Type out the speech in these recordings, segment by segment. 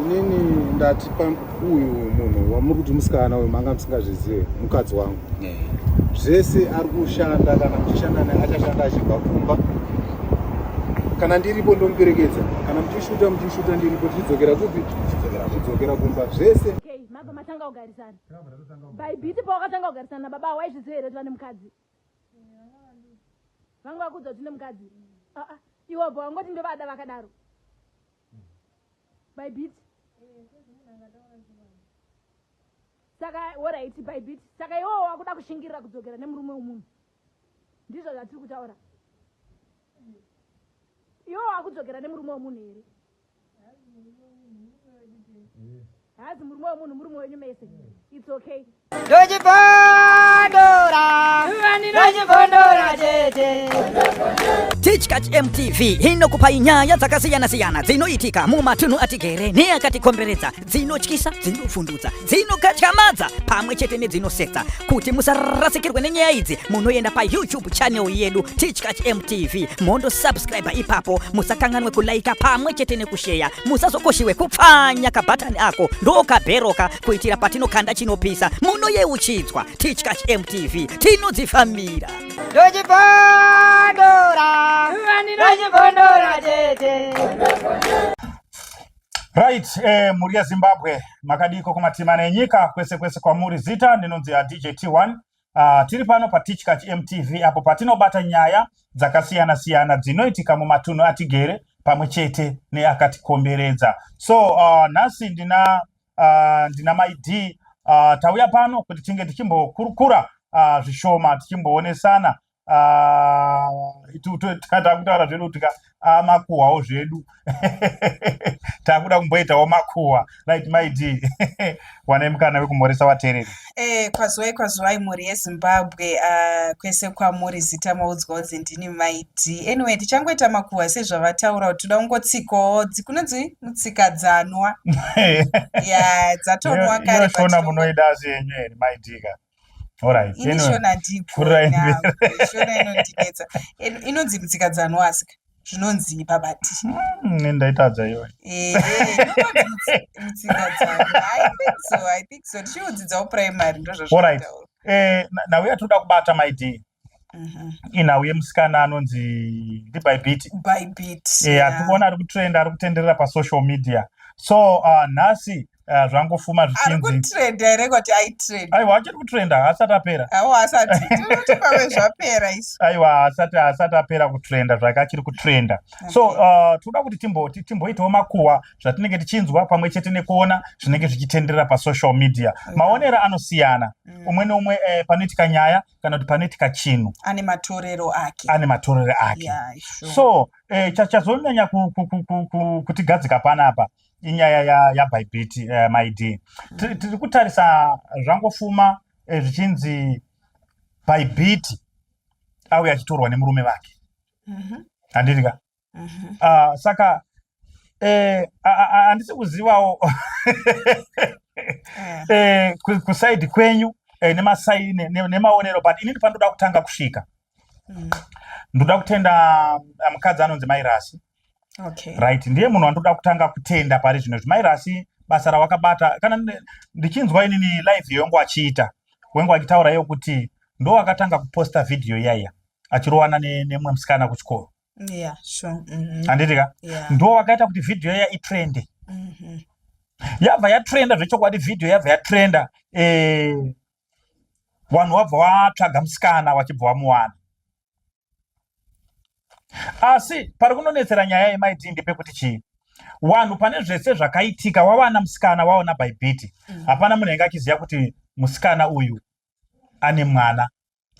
Inini ndati uyu munhu wamuri kuti musikana uyu manga musingazvizive mukadzi wangu. Zvese ari kushanda, kana muchishanda naye achashanda achibva kumba. Kana ndiripo ndomuperekedza, kana muchishuta muchishuta ndiripo, tichidzokera kupi? Tichidzokera kumba zvese. Okay, mabva matanga kugarisana. By beat pawakatanga kugarisana nababa, waizviziva here kuti vane mukadzi? Vanga vakuudza kuti une mukadzi? Ah, ah. Iwe bva wangoti ndovada vakadaro. By beat. Saka alright, by beat. Saka iwewo wakuda kushingirira kudzokera nemurume wemunhu. Ndizvo zvatiri kutaura. Iwewo wakudzokera nemurume wemunhu here? Hazi murume wemunhu, murume wenyu mese. It's okay. Ndochibondora, ndochibondora tete. Tichkach MTV inokupai nyaya dzakasiyana-siyana dzinoitika mumatunhu atigere neakatikomberedza, dzinotyisa, dzinofundutsa, dzinokatyamadza pamwe chete nedzinosetsa. Kuti musarasikirwe nenyaya idzi, munoenda paYouTube channel yedu Tichkach MTV, mondosubscribe ipapo. Musakanganwe kulaika pamwe chete nekusheya. Musazokoshiwe kupfanya kabhatani ako ndokabheroka, kuitira patinokanda chinopisa munoyeuchidzwa. Tichkach MTV, tinodzifambira. Ndochibondora, ndochibondora tete. Right, mhuri yeZimbabwe, makadiko kumatimana enyika kwese kwese kwamuri? Zita ndinonzi DJ T1. Tiri pano paTichkach MTV apo patinobata nyaya dzakasiyana siyana dzinoitika mumatunhu atigere pamwe chete neakatikomberedza. So nhasi ndina Mai D. Tauya pano kuti tinge tichimbokurukura zvishoma, tichimboonesana, takutaura zvedu kuti makuhwawo zvedu, takuda kumboitawo makuhwa. Right, Mai D, wanai mukana wekumhoresa vateereri. Kwazuwai, kwazuwai mhuri yeZimbabwe, kwese kwamuri. Zita maudzwa kunzi ndini Mai D. Anyway, tichangoita makuhwa sezvavataura kuti toda kungotsikawo, kunonzi mutsikadzanwa ya dzatonwa kare. Iyo Shona munoida zvenyu here, Mai D ka? Alright. Ini Anyway, Shona ndiko. Pfuurirai mberi. Shona inondinetsa. Inonzi mutsikadzanwa, asika zvinonzi babati. Ndaitadza iwe. Inonzi mutsikadzanwa. I think so, I think so. Tichiudzidzawo primary Alright. ndozvazvinotaura. Nhau yatinoda kubata, Mai D, inhau yemusikana anonzi ndiBybit. Bybit. Hatiri kuona ari kutrenda, ari kutenderera pasocial media. So nhasi zvangofuma Ari zvichinzi kutrenda here kuti aitrend? Aiwa, achiri kutrenda, haasati apera. Awo asati, tinoti pamwe zvapera isu. Aiwa, haasati apera kutrenda zvake, achiri kutrenda. So toda kuti timboitawo makuhwa, zvatinenge tichinzwa pamwe chete nekuona zvinenge zvichitenderera pasocial media. Maonero anosiyana, umwe neumwe panoitika nyaya kana kuti panoitika chinhu ane matorero ake. Ane matorero ake. Yeah, sure. So chazonyanya kutigadzika panapa inyaya yaBybit. Mai D, tiri kutarisa zvangofuma zvichinzi Bybit auya achitorwa nemurume vake, handiti ka? Mhm. Saka handisi kuzivawo kusaidi kwenyu nemaonero, but inini pandoda kutanga kusvika, ndoda kutenda mukadzi anonzi Mai Rasi. Right, ndiye munhu wandoda kutanga kutenda pari zvino izvi. Mai Rasi, basa rawakabata, kana ndichinzwa inini live yongo achiita, wengo achitaura iyo kuti ndo akatanga kuposta vhidhiyo iyaiya achirowana nemumwe musikana kuchikoro. Yeah, sure. Handiti ka? Yeah. Ndo wakaita kuti vhidhiyo iya itrende. Yabva yatrenda zvechokwadi, vhidhiyo yabva yatrenda, vanhu wabva watsvaga musikana, wachibva wamuwana. Asi pari kunonetsera nyaya yeMai D ndepekuti chii, vanhu pane zvese zvakaitika, wawana musikana, waona Bybit, hapana munhu ainge achiziva kuti musikana uyu ane mwana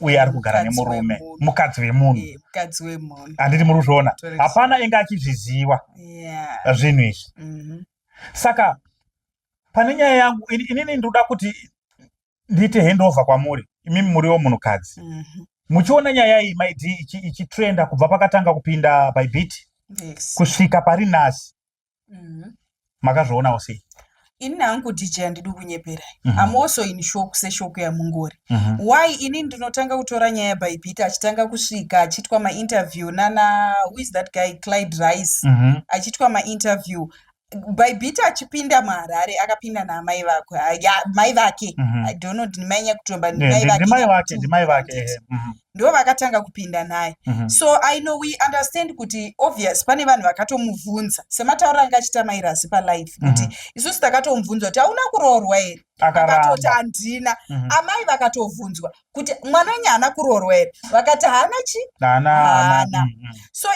uye ari kugara Mukadzi nemurume, wemunhu. mukadzi wemunhu. Mukadzi wemunhu. Handiti muri kuzviona? Hapana ainge achizviziva zvinhu izvi. Saka pane nyaya yangu, inini ndoda kuti ndiite handover kwamuri imimi muriwo munhukadzi. Muchiona nyaya iyi, Mai D, ichitrenda kubva pakatanga kupinda Bybit kusvika pari nhasi, makazvionawo sei? Ini hangu DJ handidi kunyeperai. I'm also in shock seshock yamungori. Why? Ini ndinotanga kutora nyaya yaBybit achitanga kusvika, achiitwa mainterview nana, who is that guy, Clyde Rice, achiitwa mainterview. Bybit achipinda muHarare akapinda naamai vake, ya, mai vake. I don't know ndimai Nyakutomba, ndimai vake. Ndimai vake, ndimai vake. Ndo vakatanga kupinda naye. So I know we understand kuti obvious pane vanhu vakatomubvunza sematauriro anga achiita Mai Rasi palive kuti isusu takatomubvunza kuti hauna kuroorwa here, akatoti Akaramba. Handina. Amai vakatovhunzwa kuti mwana wenyu haana kuroorwa here, vakati haana chi Haana, haana. Haana. So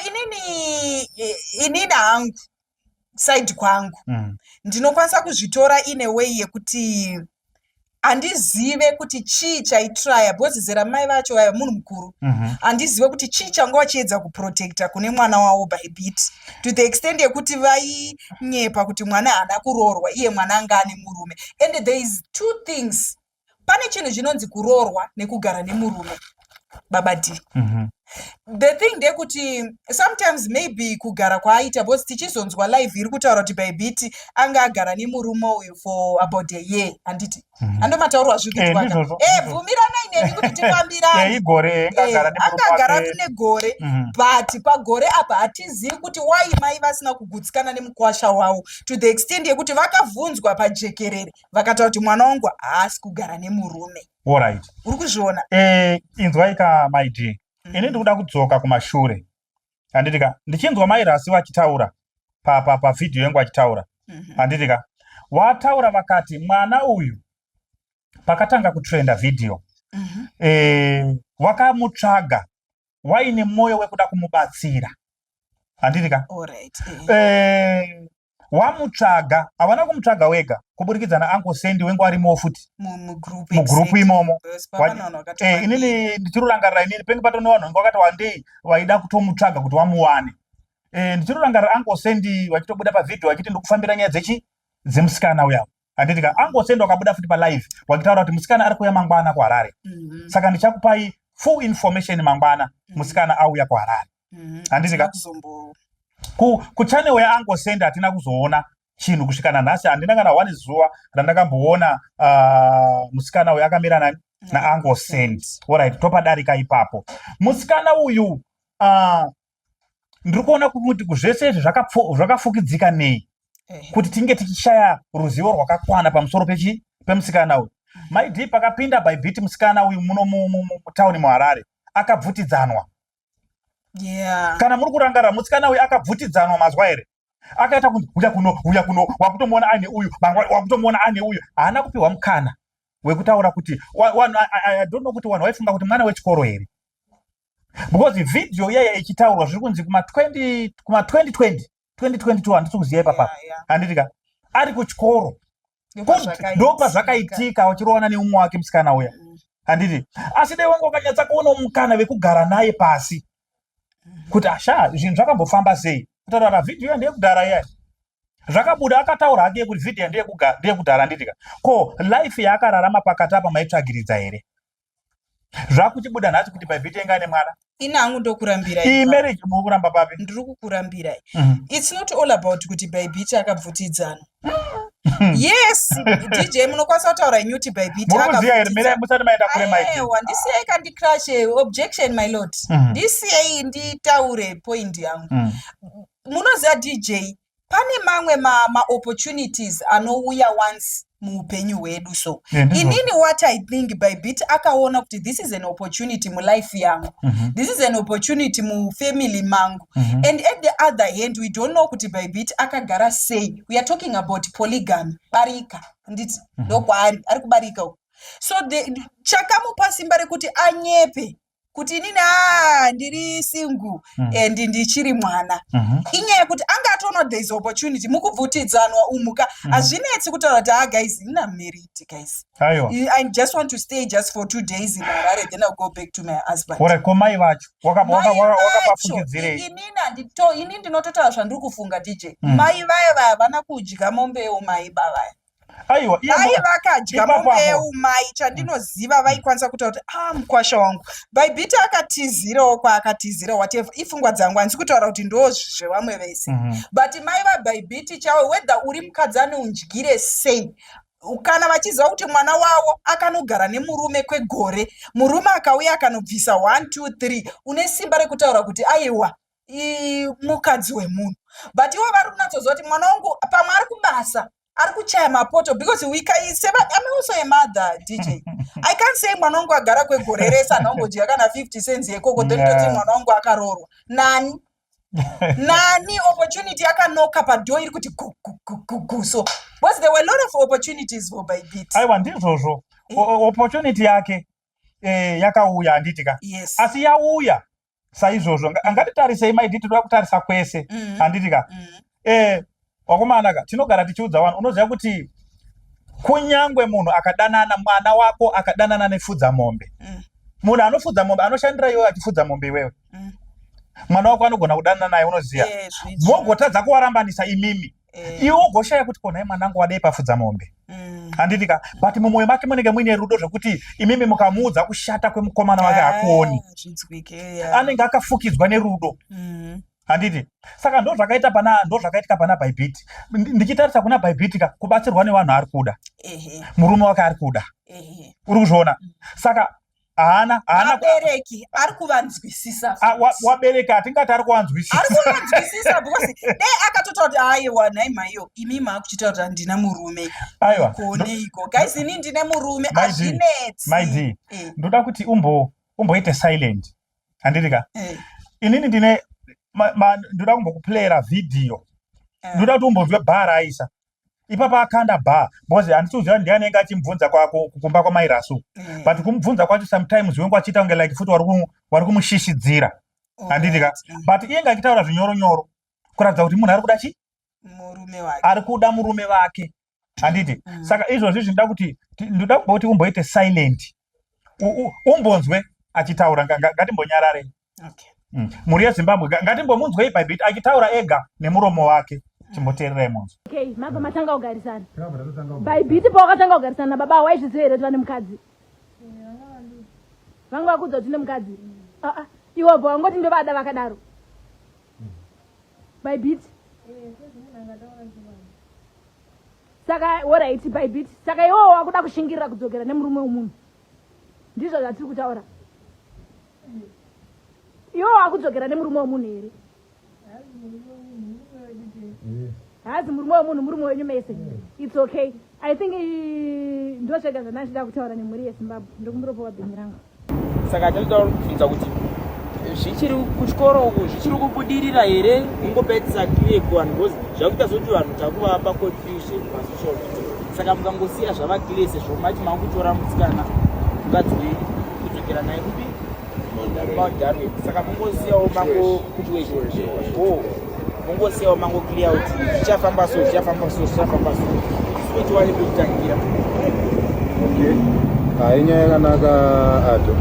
inini hangu side kwangu ndinokwanisa kuzvitora in a way yekuti handizive kuti chii chaitraya, because zera mai vacho vaiva munhu mukuru. Handizive kuti chii changa vachiedza kuprotecta kune mwana wavo Bybit to the extent yekuti vainyepa kuti mwana haana kuroorwa, iye mwana anga ane murume. And there is two things: pane chinhu chinonzi kuroorwa nekugara nemurume, Baba D. The thing ndekuti sometimes maybe kugara kwaaita, because tichizonzwa live iri kutaura kuti Bybit anga agara nemurume uyu for about a year, handiti? Andomataurwa zviri Eh, kuitwa. Ndizvozvo, ndizvozvo. Bvumiranai neni kuti tifambirane. Igore angagara nemurume Angagara wake. negore, but pagore apa hatizivi kuti why mai vasina kugutsikana nemukwasha wavo to the extent yekuti vakabvunzwa pajekerere vakataura kuti mwana wangu haasi kugara nemurume. Alright. Uri kuzviona? Inzwai ka, Mai D, ini ndikuda kudzoka kumashure, handiti ka? Ndichinzwa Mai Rasi vachitaura pavhidhiyo yangu vachitaura, handiti ka, wataura vakati mwana uyu pakatanga kutrenda vhidhiyo wakamutsvaga waine mwoyo wekuda kumubatsira, handiti ka? Alright. Wamutsvaga, havana kumutsvaga wega, kuburikidza naUncle Sandy wenge warimowo futi mugroup. Mugroup imomo. Because papa vanhu vakati wandei. Inini ndichirurangarira, inini penge patone vanhu vange vakati wandei vaida kutomutsvaga kuti wamuwane. Ndichirurangarira Uncle Sandy vachitobuda pavhidhiyo vachiti ndikufambira nyaya dzechi dzemusikana uya, handiti ka? Uncle Sandy wakabuda futi palive wachitaura kuti musikana ari kuuya mangwana kuHarare, saka ndichakupai full information mangwana musikana auya kuHarare, handiti ka? Kuzombo Kuchannel yaUncle Sandy hatina kuzoona chinhu kusvika nanhasi. Handina kana one zuva randakamboona musikana uyu akamira nani, naUncle Sandy. Alright, topadarika ipapo. Musikana uyu ndiri kuona kuti zvese izvi zvakafukidzika nei kuti tinge tichishaya ruzivo rwakakwana pamusoro pechi pemusikana uyu. Mai D, pakapinda Bybit musikana uyu muno mutauni muHarare, akabvutidzanwa. Kana muri kurangarira, musikana uyu akabvutidzanwa mazwa here? Akaita kunzi uya kuno, uya kuno, wakutomuona aine uyu mangwa, wakutomuona aine uyu. Haana kupiwa mukana wekutaura kuti vanhu, I don't know kuti vanhu vaifunga kuti mwana wechikoro here, because vhidhiyo iyaya ichitaurwa zviri kunzi kuma 20, kuma 2020, 2022, handisi kuziva ipapapa, handiti ka, ari kuchikoro. Ndopazvakaitika wachirowana neumwe wake musikana uya, handiti? Asi dai wanga wakanyatsa kuona mukana vekugara naye pasi kuti asha, zvinhu zvakambofamba sei, kutaura vhidhiyo ndeyekudhara iyaya zvakabuda, akataura hake kuti vhidhiyo ndeyekudhara, handiti ka? Ko life yaakararama pakati apa maitsvagiridza here, zvakuchibuda nhasi kuti Bybit enga ane mwana? Ini hangu ndokurambira. Iyi marriage muri kuramba papi? Ndiri kukurambirai. It's not all about kuti Bybit akabvutidzana. Yes, DJ, munokwanisa kutaura inyuti Bybit Muri kuziva here? Mirai, musati maenda kure, Maiti. Aiwa, ndisiyei kandicrashe. Objection, my lord. Ndisiyei nditaure point yangu. Munoziva, DJ, pane mamwe maopportunities anouya once muupenyu hwedu. So Yeah, ndizvo. inini what I think, Bybit akaona kuti this is an opportunity mulife yangu, this is an opportunity mufamily mangu. And at the other hand, we don't know kuti Bybit akagara sei. We are talking about polygamy, barika, handiti? Ndokwaari ari kubarika uku. So chakamupa simba rekuti anyepe kuti inini a ndiri single and ndichiri mwana inyaya yekuti anga atoona there is opportunity mukubvutidzanwa umuka. Hazvinetsi kutaura kuti, "Ah guys, ini am married, guys." Aiwa. I just want to stay just for 2 days in Harare, then I'll go back to my husband. Ore, ko mai vacho Mai vacho, wakapafukidzirei? Inini handito, ini ndinototaura zvandiri kufunga, DJ. Mai vaya vaya havana kudya mombe yeumai bavaya. Aiwa, iye Dai vakadya ipapo mombe apo. yeumai, chandinoziva vaikwanisa kutaura kuti, "Ah, mukwasha wangu Bybit akatizirawo kwaakatizira," whatever. Ifungwa dzangu, handisi kutaura kuti ndo zvevamwe vese. But mai vaBybit chavo, whether uri mukadzi ane undyire sei, kana vachiziva kuti mwana wavo akanogara nemurume kwegore, murume akauya akanobvisa 1 2 3, une simba rekutaura kuti aiwa. Mukadzi wemunhu, but ivo vari kunatsoziva kuti mwana wangu pamwe ari kubasa, ari kuchaya mapoto, because we can, seba, I'm also a mother, DJ. I can't say mwana wangu agara kwegore rese anaombodya kana 50 cents yekoko, then toti mwana wangu akaroorwa nani nani. Opportunity yakanoka padoor iri kuti gu gu gu gu gu. So because there were a lot of opportunities for Bybit. Aiwa, ndizvozvo. Opportunity yake yakauya, handiti ka? Yes. Asi yauya saizvozvo, ngatitarisei maidi, tinoda kutarisa kwese, handiti ka? Wakomana ka, tinogara tichiudza vanhu, unoziva kuti kunyangwe munhu akadanana, mwana wako akadanana nefudza mombe, munhu anofudza mombe, anoshandira iwewe achifudza mombe iwewe, mwana wako anogona kudanana naye, unoziva? Mogotadza kuwarambanisa imimi. Iwe ugoshaya kuti konai mwanangu wadei pafudza mombe, handiti ka? But mumwoyo make munenge muine rudo zvekuti imimi mukamuudza kushata kwemukomana wake, hakuoni. Ah, zvinzwike, yeah. Anenge akafukidzwa nerudo, handiti? Saka ndo zvakaita pana, ndo zvakaitika pana Bybit. Ndichitarisa kuna Bybit ka, kubatsirwa nevanhu ari kuda, murume wake ari kuda. Uri kuzviona? Saka haana Vabereki ari kuvanzwisisa. Ah, wabereki hatingati ari kuvanzwisisa. Ari kuvanzwisisa because dai akatotaura kuti aiwa, nhai maiyo, imi maakuchitaura kuti handina murume. Aiwa. Koneiko guys, ini ndine murume. Mai D, Hazvinetsi. Mai D, ndoda kuti umboite silent, handiti ka? Inini ndine ndoda kumbokuplayera vhidhiyo. Ndoda kuti umbonzwe bhaa raaisa ipapa, akanda bhaa, because handisi kuziva ndiani anenge achimubvunza kumba kwamai Rasu. But kumubvunza kwacho sometimes wengu achiita kunge like futi wari kumushishidzira, handiti ka? But iye achitaura zvinyoronyoro kuratidza kuti munhu ari kuda chi Murume wake. Ari kuda murume vake, handiti? Saka izvozvi zvinoda kuti ndoda kumboti umboite silent, umbonzwe achitaura. Ngatimbonyararei. Okay. Mhuri yeZimbabwe, ngatimbomunzwei Bybit achitaura ega nemuromo wake. Chimboteererai munzwe. Okay, mabva matanga kugarisana. Bybit, pawakatanga kugarisana nababa, waizviziva here kuti vane mukadzi? Vanga vakuudza kuti une mukadzi? Ah, ah. Iwe bva wangoti ndovada vakadaro, Bybit. Saka alright, Bybit, saka iwewo wakuda kushingirira kudzokera nemurume wemunhu, ndizvo zvatiri kutaura? Iwe wakudzokera nemurume wemunhu here? Haazi murume wemunhu, murume wenyu mese. It's okay. I think ndo zvega zvandachida kutaura nemhuri yeZimbabwe. Ndokumbiropowa bhinyi rangu. Saka tinoda kubvunza kuti zvichiri kuchikoro uku, zvichiri kubudirira here? Kungopedzisa clear kuvanhu, because zvakuita sekuti vanhu takuvapa confusion pasocial media. Saka mukangosiya zvava clear, sezvo mati makutora musikana, mukadzi wenyu, kudzokera naye kupi? Mount Darwin. Saka mungosiyawo mango kuchiweshe, oh, mungosiyawo mango clear kuti zvichafamba so, zvichafamba so, zvichafamba so, isuwe tiwane pekutangira. Okay, hai, nyaya yakanaka ado.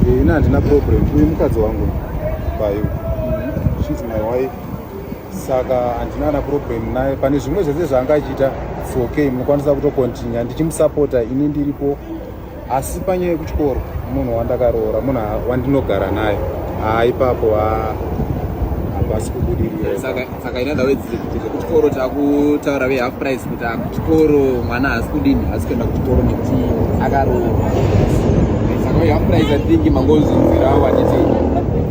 Ini handina problem. Uyu mukadzi wangu bayo, she's my wife, saka handina kana problem naye. Pane zvimwe zvese zvaanga achiita, it's okay, munokwanisa kutocontinue ndichimusapota, ini ndiripo. Asi panyaya yekuchikoro, munhu wandakaroora, munhu wandinogara naye, haa, ipapo hapasi kubudirira. Saka in other words, kuti zvekuchikoro takutaura vehalf price kuti kuchikoro mwana haasi kudini, haasi kuenda kuchikoro nekuti akaroorwa. Saka vehalf price, I think mangozvinzirawo, handiti?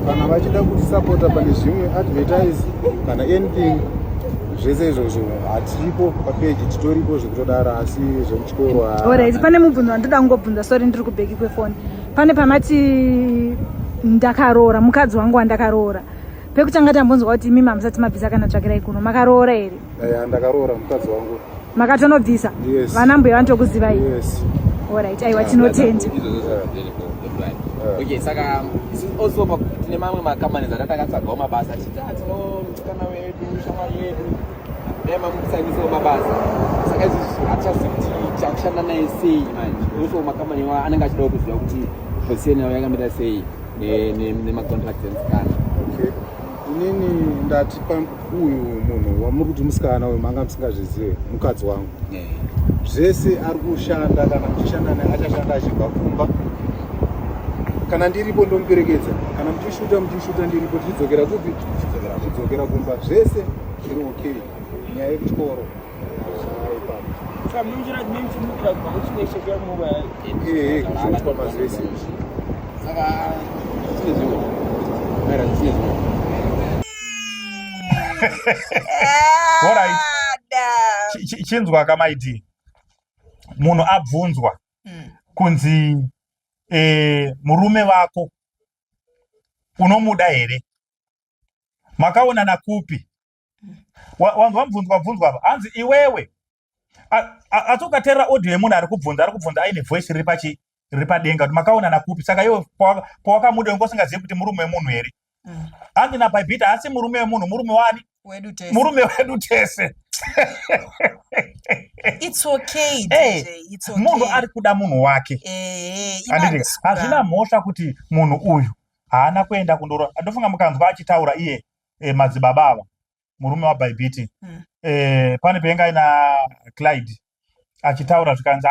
Kana vachida kutisapota pane zvimwe, advertise kana anything, zvese izvozvo hatiripo papeji, titoripo zvekutodaro, asi zvemuchikoro Alright, pane mubvunzo wandoda kungobvunza. Sorry, ndiri kubheki kwefoni. Pane pamati ndakaroora mukadzi wangu wandakaroora. Pekutanga tambonzwa kuti imimi hamusati mabvisa kana tsvakirai kuno. Makaroora here? Eya, ndakaroora mukadzi wangu. Makatonobvisa? Yes. Vana mbuya vanotokuzivai? Yes. Alright, aiwa, tinotenda. Okay, saka isusu also tine mamwe macompanies atatakatsvagawo mabasa tichiti, "Ah, tino musikana wedu, shamwari yedu, dai mamutsanisawo mabasa." Saka isusu hatichazivi kuti takushanda naye sei manje. Also makambani iwayo anenge achidawo kuziva kuti position yavo yakamira sei nemacontracts emusikana. Okay, inini ndati uyu munhu wamuri kuti musikana uyu, manga musingazvizive, mukadzi wangu. Zvese ari kushanda, kana muchishanda naye, achashanda achibva kumba. Kana ndiripo ndomuperekedza, kana muchishuta, muchishuta ndiripo, tichidzokera kupi? Tichidzokera kumba. Zvese zviri okay. Nyaya yekuchikoro ipapo. Saka muchimukira kubva kuchiweshe kuyamuva? Ehe, kuchitwa mazvese. Saka tine zvimwe maera, tine zvimwe. Alright. Chinzwa kamaiti munhu abvunzwa kunzi eh, murume vako unomuda here makaonana kupi wanzwa mubvunzo wabvunzwa apa hanzi iwewe asi ukateerera audio yemunhu ari kubvunza ari kubvunza aine voice riri pachi riri padenga kuti makaonana kupi saka iwe pawakamuda unge usingazivi kuti murume wemunhu here hanzi nabhaibhiti haasi murume wemunhu murume wani murume wedu tese It's okay, hey, DJ. It's okay. Munhu ari kuda munhu wake. Eh, hazvina mhosva kuti munhu uyu haana kuenda kundoro. Ndofunga mukanzwa achitaura iye eh, madzibaba ava murume waBhaibhiti eh, pane painge aina Clyde achitaura zvikanzi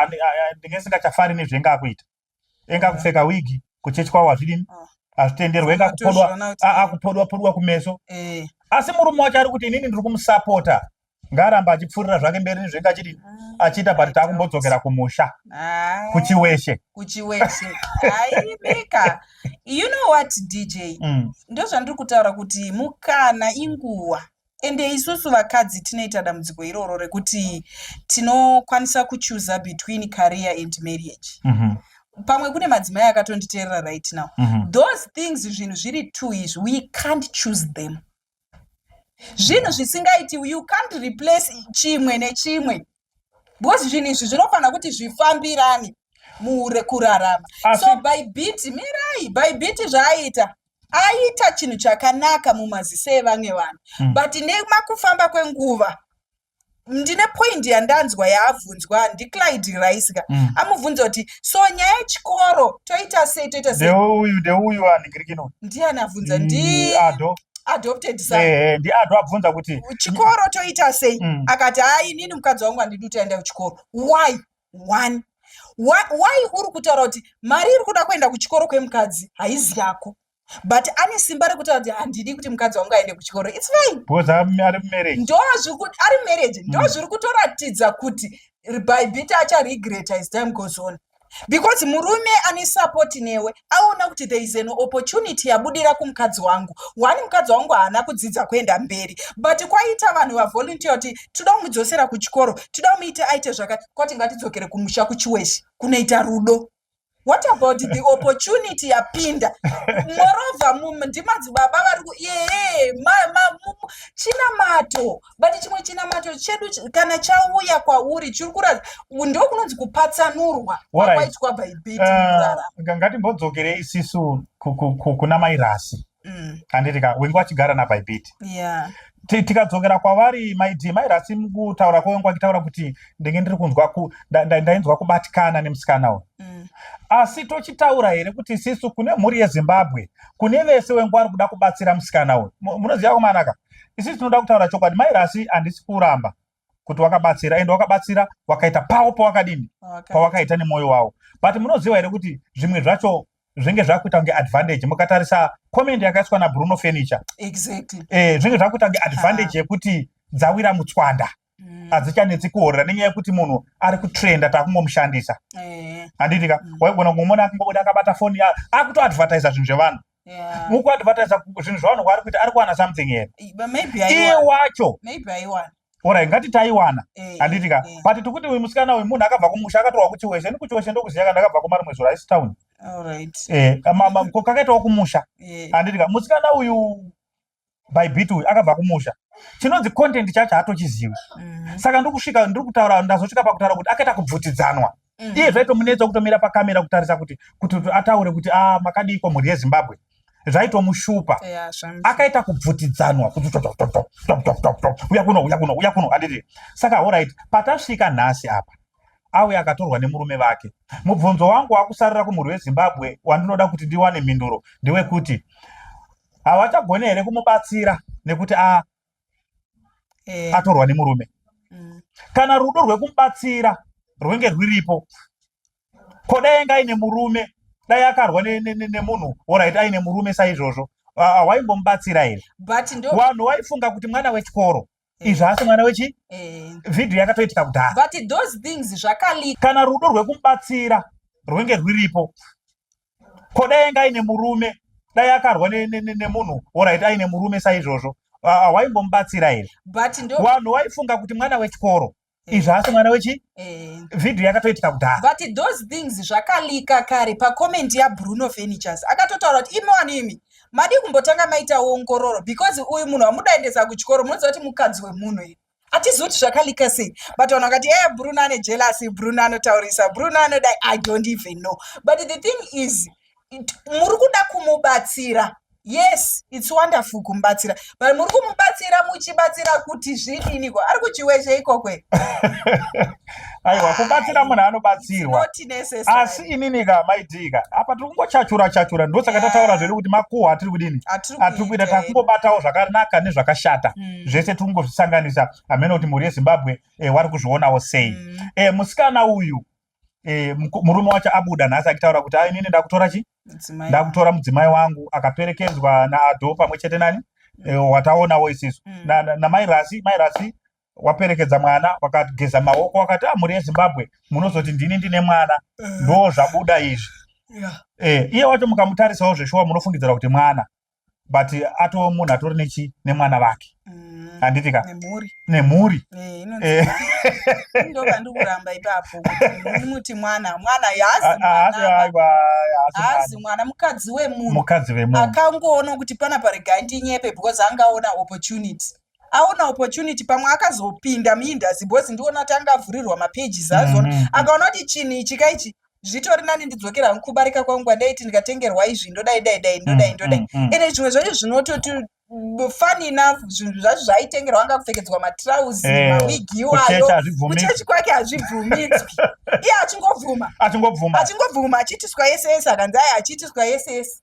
ndinge singachafari nezvenga akuita enga kupfeka wigi kuchechi kwavo hazvidini ah. hazvitenderwe enga kupodwa akupodwa podwa kumeso eh. asi murume wacho ari kuti inini ndiri kumusapota ngaaramba achipfuurira zvake mberi nezvenge achidini ah, achiita but taakumbodzokera kumusha ah, kuchiweshe kuchiweshe aibika you know what dj Ndozvandiri kutaura kuti mukana inguva ende isusu vakadzi tinoita dambudziko iroro rekuti tinokwanisa kuchuza between career and marriage pamwe kune madzimai akatonditeerera right now those things zvinhu zviri two izvi we can't choose them zvinhu zvisingaiti you can't replace chimwe nechimwe because zvinhu izvi zvinofanira kuti zvifambirane muure kurarama so by beat mirai by beat zvaaita aita chinhu chakanaka mumaziso evamwe vanhu but nemakufamba kwenguva ndine point yandanzwa yaabvunzwa ndiclyde rice ka amubvunza kuti so nyaya yechikoro toita sei toita sei ndeuyu ndeuyu anhingirikino ndiani abvunza ndi ado adopted son eh, ndi ado abvunza kuti chikoro toita sei akati hai inini mukadzi wangu handidi kuti aenda kuchikoro why one why uri kutaura kuti mari iri kuda kuenda kuchikoro kwemukadzi haizi yako but ane simba rekutaura kuti handidi kuti mukadzi wangu aende kuchikoro its fine because ari mumarriage ari mumarriage ndo zviri kutoratidza kuti by bit acharegreta as time goes on because murume ane support newe aona kuti there is an opportunity yabudira kumukadzi wangu one mukadzi wangu haana kudzidza kuenda mberi but kwaita vanhu vavolunteer kuti toda kumudzosera kuchikoro toda kumuita aite zvakati kwati ngatidzokere kumusha kuchiweshi kunoita rudo what about the opportunity yapinda moreover ndimadzibaba vari yee chinamato but chimwe chinamato chedu kana chauya kwauri chiri kuratidza ndokunonzi kupatsanurwa kwaitwa bhaibheri uh, ngatimbodzokerei isisu kuna mai rasi handiti ka wenge wachigara nabhaibhiti yeah. Tikadzokera kwavari maidi mai rasi mukutaura kwavo kwakitaura kuti ndenge ndiri kunzwa ndainzwa kubatikana nemusikana uyu asi tochitaura here kuti isisu kune mhuri yezimbabwe kune vese wenge wari kuda kubatsira musikana uyu munoziva komanaka isisu tinoda kutaura chokwadi mai rasi handisi kuramba kuti wakabatsira ende wakabatsira wakaita pawo pawakadini pawakaita nemwoyo wawo but munoziva here kuti zvimwe zvacho zvinge zvakuita kunge advantage mukatarisa comment yakaiswa nabruno furniture exactly. eh, zvinge zvakuita kunge advantage yekuti dzawira mutswanda hadzichanetsi kuhorera nenyaya yekuti munhu ari kutrenda takungomushandisa handiti ka waigona kungomona akungobuda akabata foni akutoadvertisa zvinhu zvevanhu mukuadvertisa zvinhu zvevanhu kwaari kuita ari kuwana something here iye wacho orit ngati taiwana handiti ka but tikuti uyu musikana uyu munhu akabva kumusha akatorwa kuchiweshe ni kuchiweshe ndokuziva ka ndakabva kumarimwe zuro haisi town kakaitawo kumusha handiti ka musikana uyu by bit uyu akabva kumusha chinonzi content chacho haatochizivi saka ndikusvika ndiri kutaura ndazosvika pakutaura kuti akaita kubvutidzanwa iye zvaitomunetsa kutomira pakamera kutarisa kuti kuti ataure kuti a ah, makadiiko mhuri yezimbabwe zvaitomushupa akaita kubvutidzanwa kuti uya kuno uya kuno uya kuno handiti saka alright patasvika nhasi apa auya akatorwa nemurume vake mubvunzo wangu wakusarira kumhuri wezimbabwe wandinoda kuti ndiwane mhinduro ndewekuti havachagone here kumubatsira nekuti a atorwa nemurume kana rudo rwekumubatsira rwenge rwiripo ko dai anga aine murume dai akarwa nemunhu orit aine murume saizvozvo waimbomubatsira here vanhu waifunga kuti mwana wechikoro izvi haasi mwana wechi vhidhiyo yakatoitika kudhara but those things zvakalika kana rudo rwekumubatsira rwenge rwiripo ko dai anga aine murume dai akarwa nemunhu orit aine murume saizvozvo Waimbomubatsira here? Vanhu waifunga kuti mwana wechikoro izvi haasi mwana wechi eh. vhidhiyo yakatoitika kudhara. But those things zvakalika kare pacomment yaBruno Furnitures akatotaura kuti imi wani imi madii kumbotanga maita ongororo because uyu munhu wamudaendesa kuchikoro munoziva kuti mukadzi wemunhu here hatizivi kuti zvakalika sei but vanhu vakati e Bruno ane jealousy, Bruno anotaurisa, Bruno anodai. I don't even know, but the thing is muri kuda kumubatsira. Yes, it's wonderful kumubatsira, but muri kumubatsira muchibatsira kuti zvidiniko? Ari kuchiweshe ikokwe. Aiwa, kubatsira munhu anobatsirwa. Not necessary. Asi ininika maidhika apa tiri kungochachura chachura, ndosaka tataura zvedu kuti makuhwa atiri kudini Atiri atiri kuita kuita. Takungobatawo zvakanaka nezvakashata zvese tiri kungozvisanganisa. Hamene kuti mhuri yeZimbabwe wari kuzvionawo sei. Musikana uyu murume wacho abuda nhasi achitaura kuti ai, inini ndakutora chi Mudzimai. Ndakutora mudzimai wangu. Akaperekedzwa naAdo pamwe chete nani wataonawo isisu namai Rasi. Mai Rasi waperekedza mwana, wakageza maoko, wakati a mhuri yeZimbabwe, munozoti ndini ndine mwana, ndo zvabuda izvi. Iye wacho mukamutarisawo zveshuwa munofungidzira kuti mwana, but atoo munhu atori nechi nemwana vake. Handiti ka? Nemhuri. Nemhuri. Ndo pandikuramba ipapo kuti muti mwana mwana haazi haasi mwana. Aiwa, haasi. Haazi mwana, mukadzi wemunhu. Mukadzi wemunhu. Akangoona kuti panapa regai ndinyepe because angaona opportunity, aona opportunity. Pamwe akazopinda muindustry because ndiona kuti angavhurirwa mapages azona. Akaona kuti chinhu ichi kaichi zvitori nani ndidzokera hangu kubarika kwangu kwandaiti ndikatengerwa izvi ndodai dai dai ndodai ndodai. Ende zvimwe zvacho zvinototi funny enough, zvinhu zvacho zvaaitengerwa anga kupfekedzwa matrausi, mawigi iwayo. Kuchechi hazvibvumidzwi. Kuchechi kwake hazvibvumidzwi, iye achingobvuma. Achingobvuma. Achingobvuma, achiitiswa yese yese, akanzi aya achiitiswa yese yese.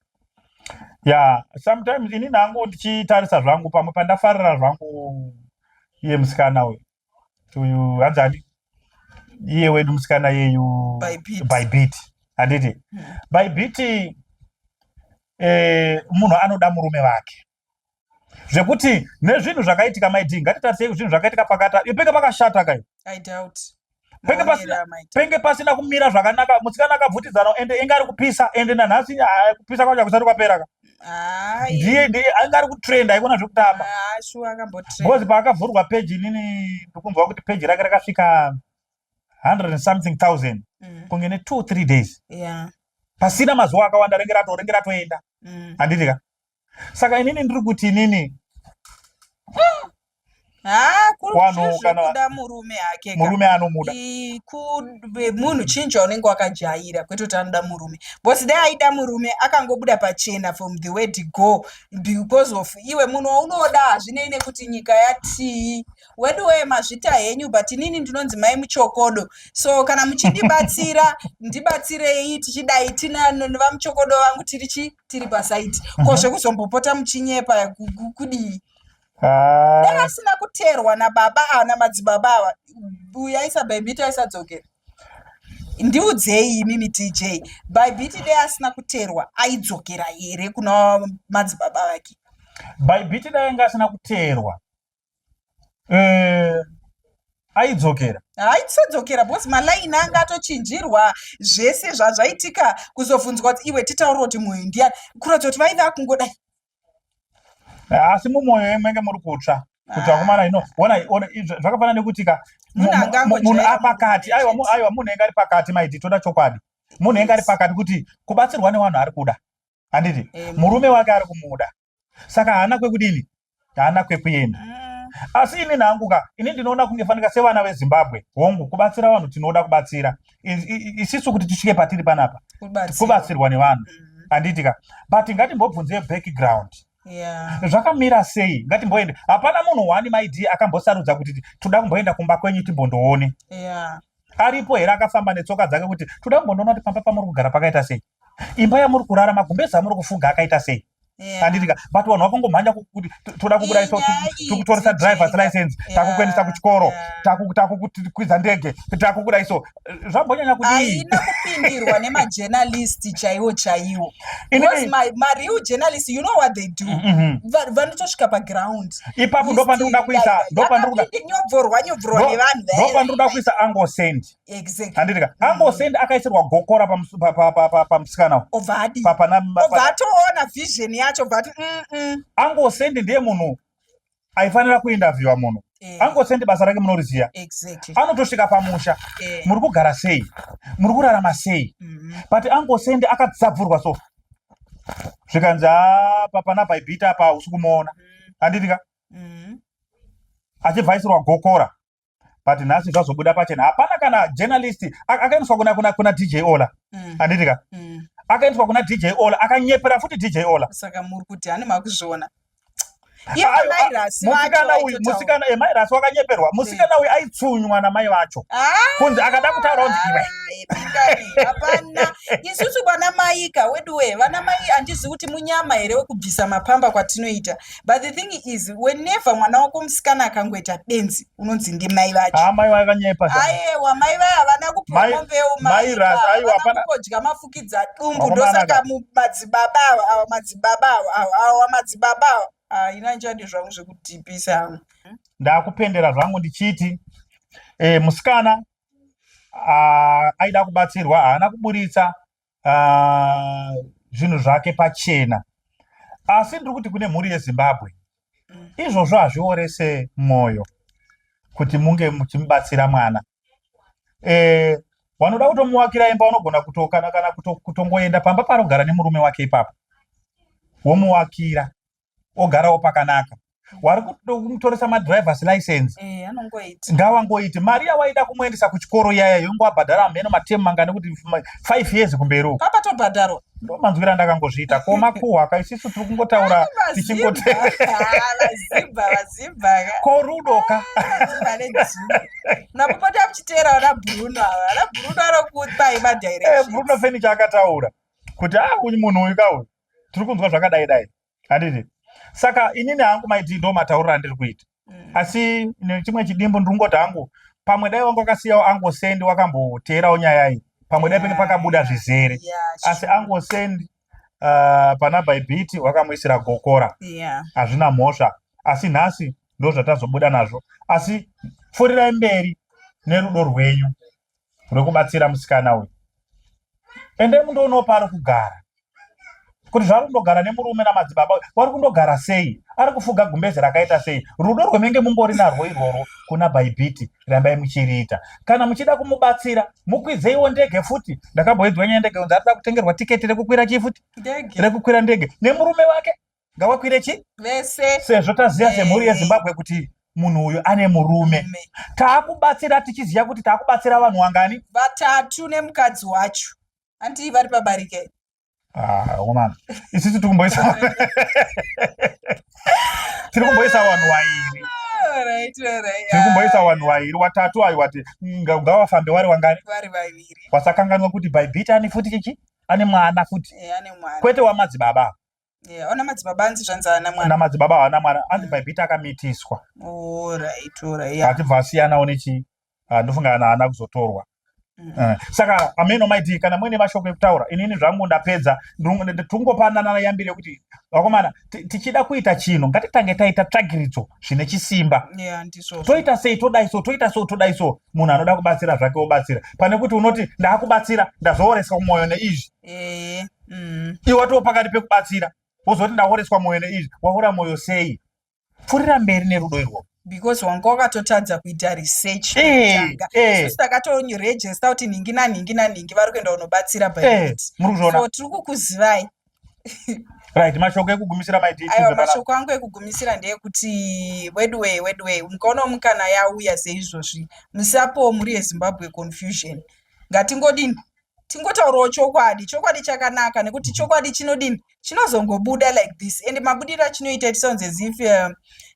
Ya, sometimes ini nangu ndichitarisa zvangu, pamwe pandafarira zvangu iye musikana uyu uyu hanzani iye wedu musikana yeyu. By Beat. By Beat, handiti? By Beat, munhu anoda murume vake zvekuti nezvinhu zvakaitika maidi, ngatitarisei zvinhu zvakaitika pakati penge pakashata kai. I doubt. Penge Maonero pasina amaita. Penge pasina kumira zvakanaka. Musikana akabvutidzana ende inge ari kupisa, ende nanhasi kupisa kwacho hakusati kwapera ka. Hai. Ndiye anga ari kutrenda, aikona zvekutamba. Ah, sure, akambotrend. Because paakavhurwa peji, inini ndikunzwa kuti peji rake rakasvika 100 and something thousand kunge ne2 3 days, pasina mazuva akawanda renge ratoenda. Handiti ka? Saka inini ndiri kuti inini Ha, Vanhu kana- zvekuda murume hake ka. Murume anomuda. Munhu chinja unenge wakajaira, kwete kuti anoda murume, because dai aida murume akangobuda pachena from the word go, because of iwe munhu waunoda hazvinei nekuti nyika yatii. Wedu wee, mazvita henyu, but inini ndinonzi Mai Muchokodo, so kana muchindibatsira ndibatsirei tichidai tina vaMuchokodo vangu tiri chi tiri pasaiti ko zvekuzombopota muchinyepa kudii? Ah, Dai asina kuteerwa nababa ava, namadzibaba ava, uyu aisa Bybit aisadzokera. Ndiudzei imimi DJ, Bybit dai asina kuteerwa aidzokera here kuna madzibaba vake? Bybit dai anga asina kuteerwa, aidzokera. Haisadzokera because malaini anga atochinjirwa zvese zvazvaitika. Kuzobvunzwa kuti iwe titaurira kuti munhu ndiani, kuratidza kuti vaive akungodai. Asi mumwoyo menge muri kutsva kuti vakomana ino ona ona zvakafanana nekuti ka Munhu angangojaira munhu apakati murume aiwa chete. Aiwa, munhu enge ari pakati maiti toda chokwadi, munhu enge ari pakati kuti kubatsirwa nevanhu ari kuda, handiti? Murume wake ari kumuda, saka haana kwekudini, haana kwekuenda. Asi ini nangu ka, ini ndinoona kunge fanika sevana veZimbabwe, hongu kubatsira vanhu tinoda kubatsira isisu kuti tisvike patiri panapa Kubatsirwa. Kubatsirwa nevanhu, handiti ka? But ngatimbobvunze background zvakamira sei, ngatimboende. Hapana munhu wani maidi akambosarudza kuti toda kumboenda kumba kwenyu timbondoone. Aripo here akafamba netsoka dzake kuti toda kumbondoona kuti pamba pamuri kugara pakaita sei, imba yamuri kurara, magumbezi amuri kufuga akaita sei? Handiti ka? But vanhu vakangomhanya kuti toda kubuda iso, Inyaya iyi, tikutoresa DJ. driver's license, takukuendesa kuchikoro, takukwidza ndege, takukuda iso. Zvambonyanya kudii? Haina kupindirwa nemajournalist chaiwo chaiwo. Because mareal journalist, you know what they do? Vanotosvika paground. Ipapo ndopandikuda kuisa Nyobvorwa nyobvorwa nevanhu. Ndopandikuda kuisa Angosend. Handiti ka? Angosend akaisirwa gokora pamusikana uyu. Obva adi Pana Obva atoona vision yacho, obva ati Angosend ndiye munhu. Aifanira kuinterviewa munhu angosendi basa rake munoriziya. Anotosvika pamusha, muri kugara sei, muri kurarama sei? But angosendi akadzabvurwa, so zvikanzi apa pana Bybit apa hausi kumuona. Handiti ka? Achibva aisirwa gokora, but nhasi zvazobuda pachena, hapana kana journalist akaendeswa kuna DJ Ola. Handiti ka? Akaendeswa kuna DJ Ola, akanyepera futi DJ Ola. Saka muri kuti hani makuzviona? Musikana uyu, musikana mai Rasi wakanyeperwa. Musikana uyu aitsunywa namai vacho, kunzi akada kutaura kunzi iwe. Hapana, isusu vana maika weduwe, vana mai, handizivi kuti munyama here wekubvisa mapamba kwatinoita, but the thing is, whenever mwana wako musikana akangoita benzi, unonzi ndimai vacho. Ah, mai vakanyepa. Aiwa, mai vaya havana kupiwa mombe. Mai Rasi, aiwa, hapana. Kudya mafukidza dumbu. Ndosaka madzibaba ava, ava madzibaba ava, ava ava madzibaba ava. Ah, ina ndichadi zvangu zvekudhipisa hangu. Ndakupendera zvangu ndichiti musikana aida kubatsirwa, haana kuburitsa zvinhu zvake pachena, asi ndiri kuti kune mhuri yeZimbabwe, izvozvo hazviorese mwoyo kuti munge muchimubatsira mwana. Wanoda kutomuwakira imba, unogona kuto, kana kutongoenda pamba parogara nemurume wake ipapo, womuwakira, ogarawo pakanaka. Wari kumutoresa madrivers license, Anongoita. Ngawangoiti mari yawaida kumuendesa kuchikoro iyaya, yongowabhadhara mheno matemu mangani kuti 5 years kumberi uko. Papatobhadharwa. Ndo manzwiro andakangozviita. Ko makuhwa ka, isisu tiri kungotaura tichingote. Vazimba, vazimba ka. Ko rudo ka. Vazimba nedzungu. Napopota muchiteera vana Bruno ava, vana Bruno anokupai madirections. Bruno Fenicha akataura kuti ah, uyu munhu uyu ka uyu tiri kunzwa zvakadai dai, handiti? Saka inini hangu maiti ndo matauriro andiri kuita. Asi nechimwe chidimbu ndiri kungoti hangu pamwe dai wanga wakasiyawo angosendi wakamboteerawo nyaya iyi, pamwe dai penge pakabuda zvizere. Asi angosendi pana Bybit wakamuisira gokora, hazvina mhosva, asi nhasi ndo zvatazobuda nazvo. Asi pfuurirai mberi nerudo rwenyu rwekubatsira musikana uyu. Endai mundoonawo paari kugara, kuti zvaari kundogara nemurume namadzibaba, wari kundogara sei, ari kufuga gumbeze rakaita sei. Rudo rwemenge mungori narwo irworwo kuna Bybit, rambai muchiriita. Kana muchida kumubatsira, mukwidzeiwo ndege futi. Ndakamboidzwa nyaya ndege, kunzi arikuda kutengerwa tiketi rekukwira chii futi? Ndege. Rekukwira ndege nemurume wake, ngawakwire chi vese. Sezvo taziva semhuri yeZimbabwe kuti munhu uyu ane murume, taakubatsira tichiziva kuti taakubatsira vanhu wangani? Vatatu nemukadzi wacho. Anti vari pabarike. Ah, womana, isusu tiri kumboisa vanhu vairi. Tiri kumboisa vanhu vairi, watatu ayo wati ngawafambe wari wangani? Vari vaviri. Wasakanganwa kuti Bybit ane futi chichi, ane mwana futi. Ane mwana. Kwete wamadzibaba. Ona madzibaba anzi zvanzi haana mwana. Namadzibaba haana mwana, anzi Bybit akamitiswa. Alright, yeah. Achibva asiyanawo nechi. Ah, ndofunga kana haana kuzotorwa. Saka ameno maiti kana muine mashoko ekutaura, inini zvangu ndapedza. Tungopanana yambiro yekuti vakomana, tichida kuita chinhu ngatitange taita tsvagiridzo zvine chisimba. Yeah, ndizvozvo. Toita sei, todai so, toita so, todai so. Munhu anoda kubatsira zvake obatsira, pane kuti unoti ndaakubatsira, ndazooreswa mwoyo neizvi. Iwe watoo pakati pekubatsira, wozoti ndaoreswa mwoyo neizvi. Waora mwoyo sei? Pfuurira mberi nerudo irwo. Because wanga wakatotadza kuita research kutanga. Isusu takatoregister kuti nhingi nanhingi nanhingi vari kuenda kunobatsira Bybit. Muri kuzviona? So tiri kukuzivai. Right, mashoko ekugumisira, maiti? Aiwa, mashoko angu ekugumisira ndeyekuti weduwe, weduwe, mukaona mukana yauya seizvozvi, musapowo mhuri yeZimbabwe confusion. Ngatingodini, tingotaurawo chokwadi. Chokwadi chakanaka, nekuti chokwadi chinodini, chinozongobuda like this, and mabudiro achinoita, it sounds as if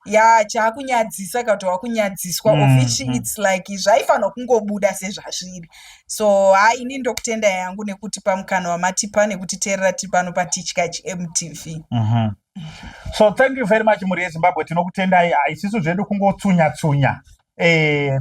ya chaakunyadzisa kana kuti wakunyadziswa, of which it's like zvaifanirwa kungobuda sezvazviri. So ha, ini ndokutenda yangu nekutipa mukana wamatipa nekutiteerera tiri pano paTichkach MTV. So thank you very much, mhuri yeZimbabwe, tinokutendai. Ah, isisu zvedu kungotsunya tsunya,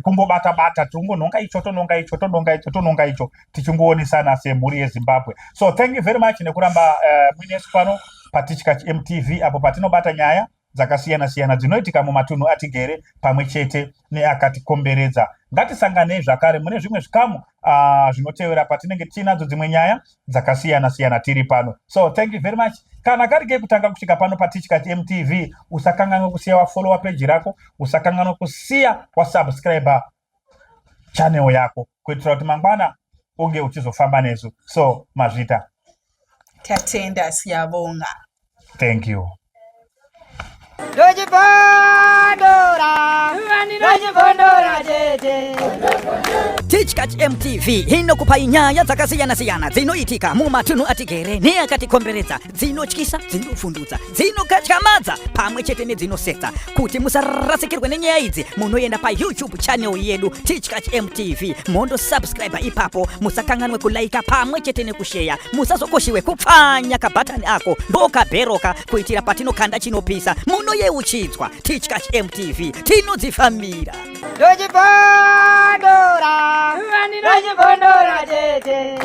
kungobata bata, tingonhonga icho, tononga icho, tononga icho, tononga icho, tichingoonesana semhuri yeZimbabwe. So thank you very much nekuramba muinesu pano paTichkach MTV, apo patinobata nyaya. dzakasiyana-siyana dzinoitika mumatunhu atigere pamwe chete neakatikomberedza. Ngatisanganei zvakare mune zvimwe zvikamu zvinotevera patinenge tiinadzo dzimwe nyaya dzakasiyana-siyana tiri pano. So thank you very much. Kana kari kekutanga kusvika pano paTichkach MTV, usakanganwe kusiya wafollowa peji rako, usakanganwe kusiya wasubscriber channel yako kuitira kuti mangwana unge uchizofamba nesu. So mazvita. Tatenda, siyabonga. Thank you. Ndochibondora, ndochibondora tete. Tichkach MTV inokupai nyaya dzakasiyana-siyana dzinoitika mumatunhu atigere neakatikomberedza, dzinotyisa, dzinofundutsa, dzinokatyamadza pamwe chete nedzinosetsa. Kuti musarasikirwe nenyaya idzi, munoenda paYouTube channel yedu Tichkach MTV, mondosubscribe ipapo. Musakanganwe kulaika pamwe chete nekusheya. Musazokoshiwe kupfanya kabhatani ako ndokabheroka kuitira patinokanda chinopisa munoyeuchidzwa. Tichkach MTV tinodzifambira. Ndochibondora, ndochibondora tete.